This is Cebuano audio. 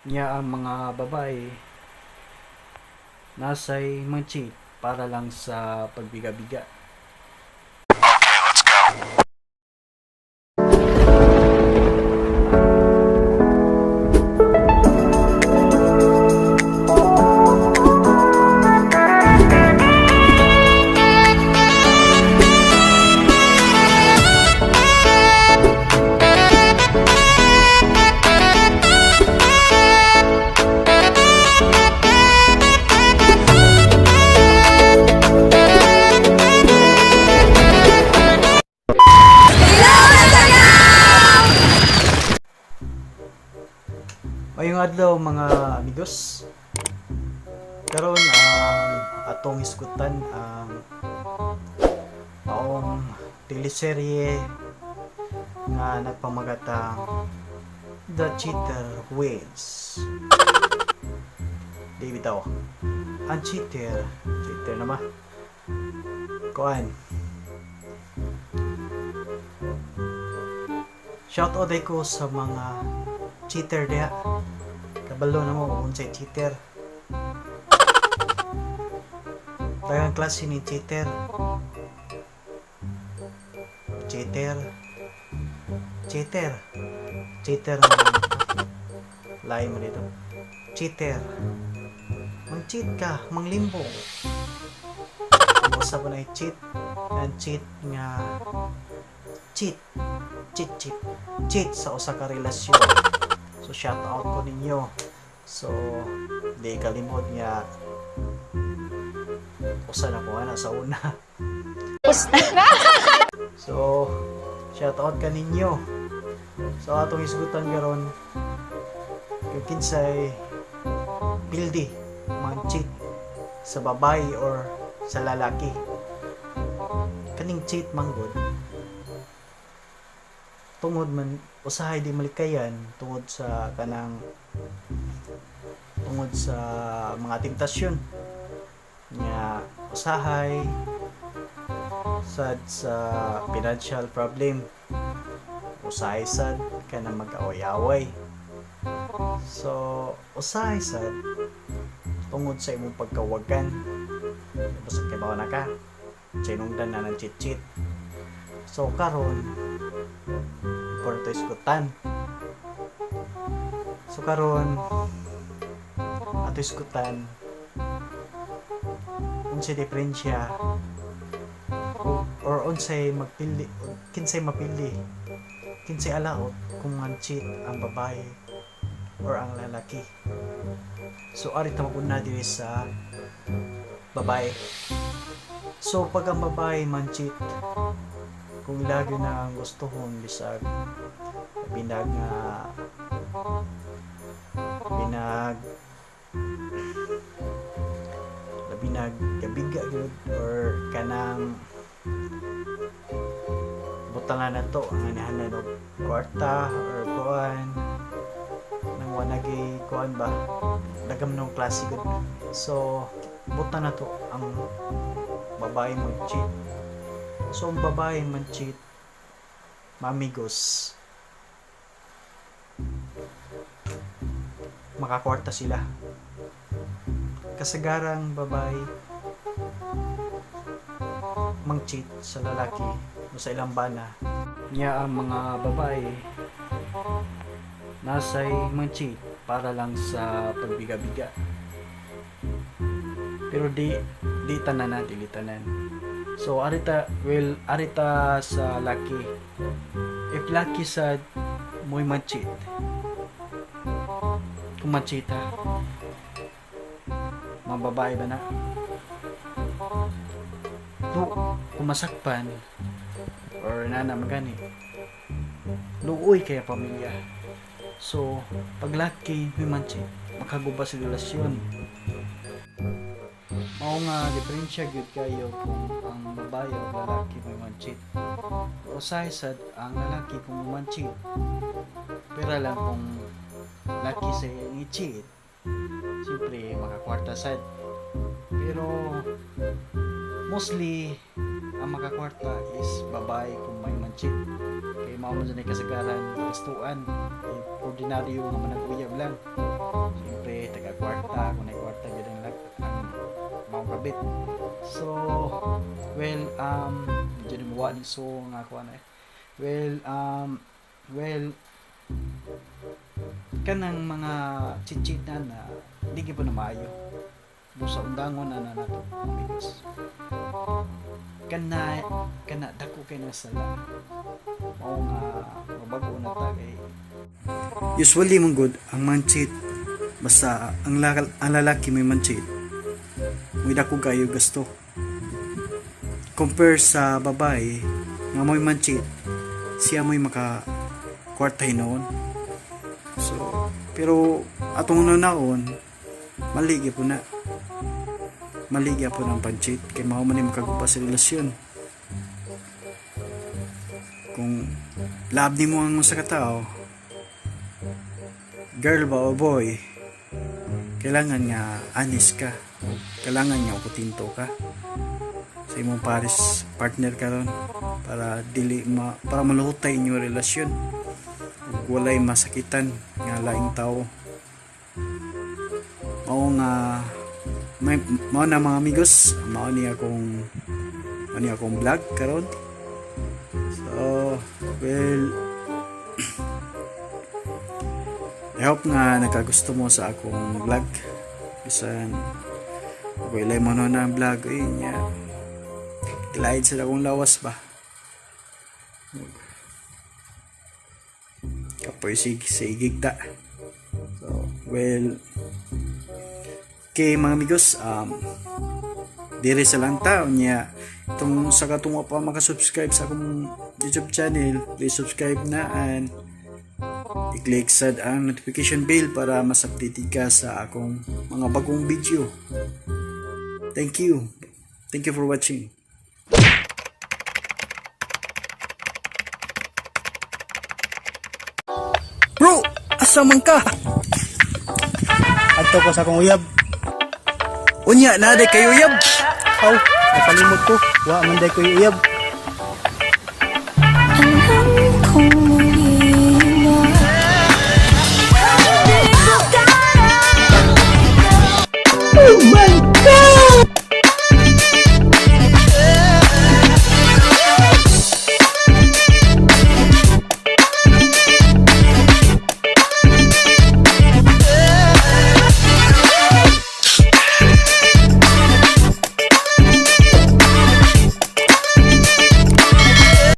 Nya ang mga babae nasay mang-cheat para lang sa pagbiga-biga. Okay, let's go. Mayong adlaw, mga amigos. Karon ang atong hisgutan ang maong teleserye nga nagpamagatang The Cheater Wins. Di bitaw. Ang cheater, cheater na ba? Kuan. Shout out ko sa mga cheater diha. Kabalo na mo kung unsay cheater. Daghang klase ni cheater. Cheater. Cheater. Cheater na lain mo dito. Cheater. Mang-cheat ka, manglimbong. Ang usa pa na cheat. Ang cheat nga cheat. Cheat, cheat. Cheat sa usa ka relasyon. So shout out ko ninyo. So di kalimot nga usa na ko ana sa una. So shout out kaninyo. So atong isgutan karon kung kinsay pildi man cheat sa babae or sa lalaki. Kaning cheat manggod tungod man usahay di malikayan tungod sa kanang tungod sa mga temptasyon nga usahay sad sa financial problem, usahay sad kanang mag-away-away, so usahay sad tungod sa imong pagkawagan, basta kay na ka sinungdan na ng cheat-cheat. So karon Porto iskutan. So karon ato iskutan unsay diferensya or unsay magpili, kinsay mapili, kinsay alaot kung man cheat ang babae or ang lalaki. So ari ta mag-una diri sa babae. So pag ang babae man cheat, kung lagi na ang gustuhon bisag binag nga binag labi nagkabiga gyud or kanang butangan na to ang anahanan og kwarta or kuan nang wanagi kuan ba dagam nung klase gud. So butan na to ang babae mo cheat. So ang babae man cheat, mamigos, makakwarta sila. Kasagarang babae mang-cheat sa lalaki o sa ilang bana. Niya ang mga babae nasay mang-cheat para lang sa pagbiga-biga. Pero di di tanan na, dili tanan. So arita, well, arita sa laki. If laki sa mo'y man-cheat. Kung man-cheat ha, mga babae ba na? No, kung masakpan or nana magani, luoy kaya pamilya. So, pag laki may man-cheat, makaguba sa relasyon. Mao nga diferensya gyud kayo kung ang babae o lalaki may man-cheat. Usahay sad ang lalaki kung man-cheat. Pero lang kung laki sa iyang i-cheat, siyempre makakwarta sad. Pero mostly ang makakwarta is babae kung may man-cheat. Kay mao man dyan ay kasagaran gastuan, eh, ordinaryo nga manag-uyab lang. Siyempre, taga kwarta, kung may kwarta gyud ang maong kabit. So, well, medyo nimuwa ni so nga kuha na eh. Well, kanang mga cheat na na di gyud po na maayo. Busa undangon na na nato, amigos. Kana kana dako kay na sala. Mao nga mabago na ta kay usually man good ang man-cheat, basta ang lalaki may man-cheat, may dako kayo gasto compare sa babae nga mo'y man-cheat, siya mo'y maka kwarta hinuon. So pero atong naon, mali gyud na, mali gyud ang pag-cheat kay mao man ni makaguba sa relasyon. Kung love nimo ang usa ka tawo, girl ba o boy, kailangan nga honest ka, kailangan nga kutinto ka sa imong pares partner karon para dili ma para maluhutay inyong relasyon ug walay masakitan nga laing tao. Mao nga may mao na, mga amigos, mao ni akong vlog karon. So well, I hope nga nakagusto mo sa akong vlog, bisan ako ilay mo na ang vlog eh niya glide sa akong lawas ba, kapoy sig ta. So well, okay mga amigos, dire sa lang ta. Unya itong sa katong wa pa makasubscribe sa akong YouTube channel, please subscribe na and i-click sad ang notification bell para mas updated ka sa akong mga bagong video. Thank you. Thank you for watching. Bro, asa man ka? Adto ko sa akong uyab. Unya, naa kay uyab. Aw, nakalimot ko. Wa man day koy uyab.